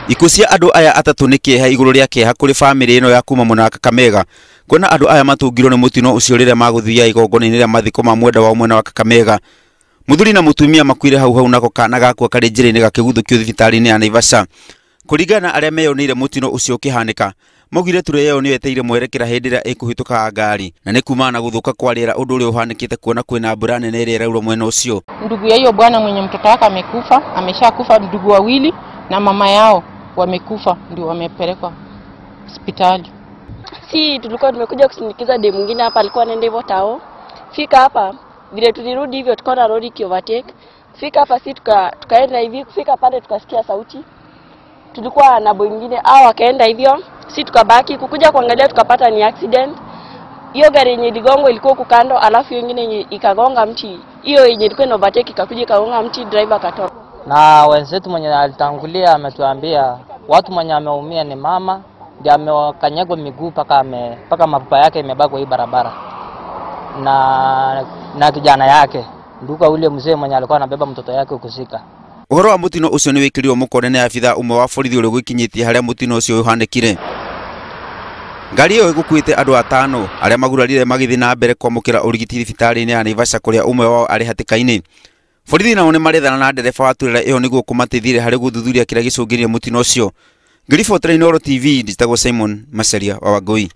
Ikuũ cia andũ aya atatũ nĩ kĩeha igũrũ rĩa kĩeha kũrĩ bamĩrĩ ĩno ya kuma mwena wa Kakamega, kuona andũ aya matũngirwo nĩ mũtino ũcio rĩrĩa magũthiaga igongona-inĩ rĩa mathiko ma mwenda wao mwena wa Kakamega. Mũthuri na mũtumia makuire hau hau, nako kana gakua karĩ njĩra-inĩ gakĩguthũkio thibitarĩ-inĩ ya Naivasha. Kũringana na arĩa meyoneire mũtino ũcio ũkĩhanĩka, maugire turee ĩyo nĩyo ĩteire mwerekera hĩndĩ ĩrĩa ĩkũhĩtũkaga ngari, na nĩ kumana na gũthũka kwa rĩera, ũndũ ũrĩa ũhanĩkĩte kuona kwĩna mbura nene ĩrĩa ĩraura mwena ũcio. Ndugu ya hiyo bwana mwenye mtoto wake amekufa, ameshakufa, ndugu wawili na mama yao wamekufa, ndio wamepelekwa hospitali. Si tulikuwa tumekuja kusindikiza dem mwingine hapa, alikuwa anaenda hivyo tao. Fika hapa vile tulirudi hivyo, tukaona lori iki overtake. Fika hapa si tukaenda hivi, kufika pale tukasikia sauti. Tulikuwa na boy mwingine au akaenda hivyo, si tukabaki kukuja kuangalia, tukapata ni accident. Hiyo gari yenye iligongo ilikuwa huku kando, alafu hiyo nyingine yenye ikagonga mti, hiyo yenye ilikuwa ina overtake ikakuja ikagonga mti, driver akatoka. Na wenzetu mwenye alitangulia ametuambia watu mwenye ameumia ni mama, ndiye amekanyagwa miguu mpaka mapupa yake imebakwa hii barabara, na kijana yake nduka ule mzee mwenye alikuwa anabeba mtoto yake kuzika. Ũhoro wa mũtino ũcio nĩ wĩkĩrirwo mũkonde nĩ abithaa ũmwe wa borithi ũrĩa ũgĩkinyĩtie harĩa mũtino ũcio ũhanĩkire. Ngari ĩyo ĩgũkuĩte andũ atano arĩa magurarire magĩthiĩ na mbere kwamũkĩra ũrigiti thibitarĩ-inĩ ya Naivasha, kũrĩa ũmwe wao arĩ hatĩka-inĩ. Borithi nao nĩ marethana na ndereba wa turera ĩyo nĩguo kũmateithĩrĩria harĩ gũthuthuria kĩrĩa gĩcũngĩrĩirie mũtino ũcio. Ngĩribotera Inooro TV, njĩtagwo Simon Macharia wa Wangui.